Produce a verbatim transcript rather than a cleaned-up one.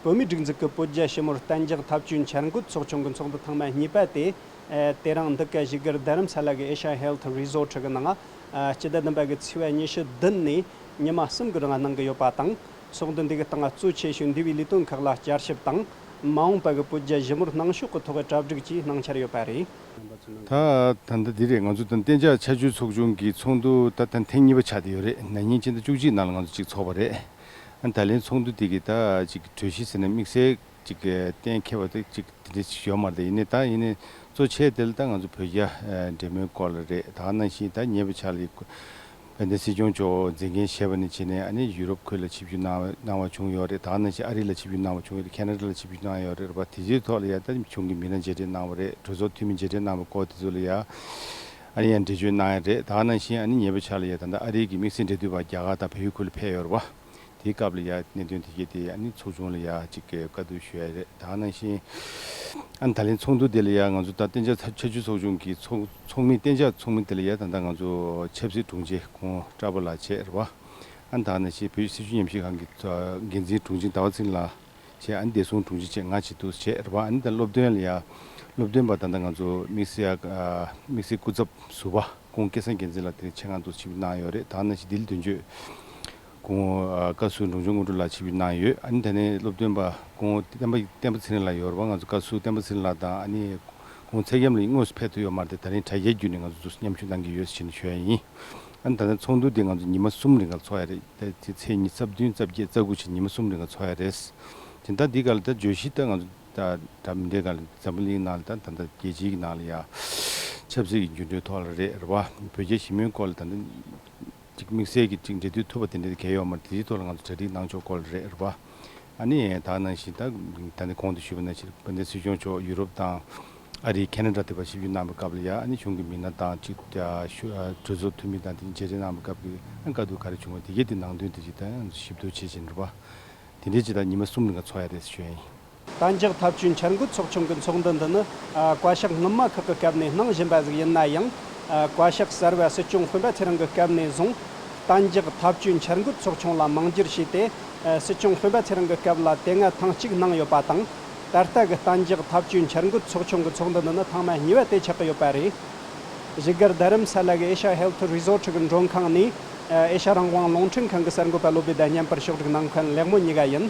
བོད་མིའི་སྒྲིག་འཛུགས་ཀྱི་བོད་རྒྱ་ཞི་མོལ་གཏན་འཇགས་འཐབ་ཇུས་འཆར་འགོད་ཚོགས་ཆུང་གི་ཚོགས་འདུ་ཐེངས་མ་གཉིས་པ་དེ། ཨ། དེ་རིང་འདི་ག་བཞུགས་སྒར་རྡ་རམ་ས་ལ་གི་ཨེ་ཤ་ཧེལ་ཐི་རི་ཟོར་ཊི་གི་ནང་། ཨ། སྤྱི་ཟླ་བདུན་པ་གི་ཚེས་པ་ཉི་ཤུ་བདུན་ནས་ཉི་མ་གསུམ་གི་རིང་གནང་གི་ཡོད་པ་དང་། ཚོགས་འདུ་འདི་གི་སྟེང་གཙོ་ཆེ་ཤོས་འདས་པའི་ལས་དོན་ཁག་ལ་བསྐྱར་ཞིབ་དང་། མ་འོངས་པ་གི་བོད་རྒྱ་ཞི་མོལ་གནང་ཕྱོགས་ཀྱི་ཐོག་གྲ་སྒྲིག་བཅས་གནང་འཆར་ཡོད་པ་རེད། ད་ད་ལྟ་འདི་རེད། ང་ཚོ་ད་གཏན་འཇགས་ཆར་ཆུ་ཚོགས་ཆུང་གི་ཚོགས་འདུ་ད་ད་ཐེངས་གཉིས་པ་ཆགས་བསྡད་ཡོད་རེད། ན་ནིང་ཕྱི་ཟླ་བཅུ་གཅིག་ནང་ལ་ང་ཚོ་གཅིག་ཚོགས་པ་རེད། ཨ། ད་ལན་ཚོགས་འདུ་དེ་གི་ད་ཅིག་གྲོས་གཞི་ཟེར་ན་དམིགས་བསལ་ཅིག་གཏན་འཁེལ་བ་དེ་ཅིག་དེ་འདྲ་ཞིག་ཡོད་མ་རེད། ཡིན་ནའི་ད་ཡིན་ནའི་གཙོ་ཆེ་དེ་ལ་ད་ང་ཚོ་བོད་རྒྱ་འབྲེལ་མོལ་སྐོར་ལ་རེད། ད་ག་ནང་བཞིན་ད་ཉེ་བའི་ཆར་ལ་དཔལ་ལྡན་སྲིད་སྐྱོང་མཆོག་མཛད་འགན་བཞེས་པ་ནས་བྱས་ནས་ཨ་ནི་ཡུ་རོབ་ཁུལ་ལ་ཆིབས་བསྒྱུར་གནང་གནང་བ་བྱུང་ཡོད་རེད། ད་ག་ནང་བཞིན་ཨ་རི་ལ་ཆིབས་བསྒྱུར་གནང་བ་བྱུང་ཡོད་རེད། ཁེ་ན་ཌ་ལ་ཆིབས་བསྒྱུར་གནང་ཡོད་རེད་པ། དེ་ཚོའི་ཐོག་ལ་ཡ་ད་གཞུང་གི་མི་སྣ་མཇལ་འཕྲད་གནང་བ་རེད། གྲོས་ཚོགས་འཐུས་མི་མཇལ་འཕྲད་གནང་བ་སྐོར་དེ་ཚོ་ལ་ཡ་ཨ་ནི་ཡང་འགྲེལ་བརྗོད་གནང་ཡ་རེད། ད་ག་ནང་བཞིན་ཨ་ནི་ཉེ་བའི་ཆར་ལ་ཡ་ད་ལྟ་ཨ་རིའི་གི་དམིགས་བསལ་འབྲེལ་མཐུད་པ་རྒྱ་གར་དང་བལ་ཡུལ་ཁུལ་ལ་ཕེབས་ཡོད་རེད་པ། དེའི་སྐབས་ལ་ཡ་གནད་དོན་དེ་གས་དེ་ཨ་ནི་ཚོགས་ཆུང་ལ་ཡ་གཅིག་གི་བཀའ་བསྡུར་ཞུ་ཡ་རེད། ད་ག་ནང་བཞིན་ཨ་ནི་ད་ལན་ཚོགས་འདུ་དེ་ལ་ཡ་ང་ཚོ་ད་གཏན་འཇགས་ཆར་ཆུ་ཚོགས་ཆུང་གི་ཚོགས་ཚོགས་མི་གཏན་འཇགས་ཚོགས་མི་དེ་ལ་ཡ་ད་ལྟ་ང་ཚོ་ཆབ་སྲིད་དྲུང་ཆེ་ཁོང་བཀྲ་པོ་ལགས་བྱས་རེད་པ། ཨ་ནི་ད་ག་ནང་བཞིན་བོད་སྲིད་བྱུས་ཉམས་ཞིབ་ཁང་གི་འགན་འཛིན་དྲུང་ཆེ་ཟླ་བ་ཚེ་རིང་ལགས་བྱས། ཨ་ནི་བདེ་སྲུང་དྲུང་ཆེ་བྱས་ང་བྱས་འདུག་བྱས་རེད་པ། ཨ་ནི་ད་སློབ་སྟོན་ལ་ཡ་སློབ་སྟོན་པ་ད་ལྟ་ང་ཚོ་དམིགས་བསལ་ཡ་དམིགས་བསལ་སྐུ་ཚབ་ཟུར་པ་ཁོང་སྐལ་བཟང་རྒྱལ་མཚན་ལགས་དེ་ཆེད་མངགས་འདུག་ཆིབས་གནང་ཡོད་རེད། ད་ག་ནང་བཞིན་འདི་ལ་དོན་གཅོད་ཁོང་བཀའ་ཟུར་འབྲོང་ཆུང་དངོས་གྲུབ་ལགས་ཆིབས་གནང་ཡོད། ཨ་ནི་དེ་ནས་སློབ་སྟོན་པ་ཁོང་བསྟན་པ་བསྟན་པ་ཚེ་རིང་ལགས་ཡོད་རེད་པ། ང་ཚོ་བཀའ་ཟུར་བསྟན་པ་ཚེ་རིང་ལགས་དང་ཨ་ནི་ཁོང་ཚེ་རྒྱམ་ལགས་དངོས་སུ་ཕེབས་ཐུབ་ཡོད་མ་རེད་དེ། ད་རིང་དྲ་རྒྱའི་བརྒྱུད་ནས་ང་ཚོ་མཉམ་ཞུགས་གནང་གི་ཡོད་ཟེར་ནས་ཞུ་ཡ་ཡིན། ཨ་ནི་ད་ལྟ་ཚོགས་འདུ་དེ་ང་ཚོ་ཉི་མ་གསུམ་རིང་ག་ཚོགས་ཡ་རེད། ད་དེ་ཚེས་ཉི་ཤུ་རྩ་བདུན་རྩ་བརྒྱད་རྩ་དགུ་བྱས་ཉི་མ་གསུམ་རིང་ག་ཚོགས་ཡ་རེད། དེ་ད་འདི་ག་ལ་ད་བརྗོད་གཞི་ད་ང་ཚོ་ད་འདྲ་མི་འདྲའི་ག་ལ་འཛམ་བུ་གླིང་ནང་ལ་ད་ད་ལྟ་རྒྱལ་སྤྱིའི་གི་ནང་ལ་ཡ་ཆབ་སྲིད་ཀྱི་འགྱུར་འགྲོས་ཐོག་ལ་རེད་རེད་པ། བོད་རྒྱ་ཞི་མོལ་སྐོར་ལ་ད་ལྟ་ཅིག་དམིགས་བསལ་གྱི་ཅིག་འབྲེལ་མཐུད་ཐུབ་པ་དེ་འདྲ་གལ་ཡོད་མ་རེད། དེའི་ཐོག་ལ་ང་ཚོ་གྲ་སྒྲིག་གནང་ཕྱོགས་སྐོར་ལ་རེད་རེད་པ། ཨ་ནི་ད་ག་ནང་བཞིན་ད་ད་ནི་གོང་དུ་ཞུས་པ་ནང་བཞིན་དཔལ་ལྡན་སྲིད་སྐྱོང་མཆོག་ཡུ་རོབ་དང་ཨ་རི་ཁེ་ན་ཌ་དེ་བར་ཆིབས་བསྒྱུར་གནང་བའི་སྐབས་ལ་ཡ་ཨ་ནི་གཞུང་གི་མི་སྣ་དང་ཅིག་ཨ་ཞུ་ཨ་གྲོས་ཚོགས་འཐུས་མི་དང་དེ་མཇལ་འཕྲད་གནང་བའི་སྐབས་ཀྱི་ཨ་བཀའ་བསྡུར་ག་རེ་བྱུང་བ་དེ་གའི་དེ་ནང་དོན་དེ་ཅིག་ད་ཡང་ཞིབ་བསྡུར་བྱེད་བཞིན་རེད་པ། དེ་འདྲའི་ཅིག་ད་ཉི་མ་གསུམ་རིང་ག་ཚོགས་ཡ་རེད་ཞུ་ཡ་ཡིན། གཏན་འཇགས་འཐབ་ཇུས་འཆར་འགོད་ཚོགས་ཆུང་གི་ཚོགས་འདུ་འདི་ནི། ཨ། བཀའ་ཤག་སྔོན་མ་ཁག་གི་སྐབས་ནས་གནང་བཞིན་པ་ཟིག་ཡིན་ན་ཡང་། ཨ། བཀའ་ཤག་གསར་བ་སྲིད་སྐྱོང་སྤེན་པ་ཚེ་རིང་གི་སྐབས་ནས་བཟུང་གཏན་འཇགས་འཐབ་ཇུས་འཆར་འགོད་ཚོགས་ཆུང་ལ་མིང་བསྒྱུར་བྱས་ཏེ། ཨ། སྲིད་སྐྱོང་སྤེན་པ་ཚེ་རིང་གི་སྐབས་ལ་དེ་སྔ་ཐེངས་གཅིག་གནང་ཡོད་པ་དང་། ད་ལྟ་གི་གཏན་འཇགས་འཐབ་ཇུས་འཆར་འགོད་ཚོགས་ཆུང་གི་ཚོགས་འདུ་འདི་ནི་ཐེངས་མ་གཉིས་པ་དེ་ཆགས་ཀྱི་ཡོད་པ་རེད། བཞུགས་སྒར་རྡ་རམ་ས་ལ་གི་ཨེ་ཤ་ཧེལ་ཐི་རི་ཟོར་ཊི་གི་མགྲོན་ཁང་ནས། ཨ། ཨེ་ཤ་རང་དབང་རླུང་འཕྲིན་ཁང་གི་གསར་འགོད་པ་བློ་བྷེ་དང་མཉམ་པར་ཕྱོགས་སྒྲིག་གནང་མཁན་ལེགས་མོ་གཉིས་ཀ་ཡིན།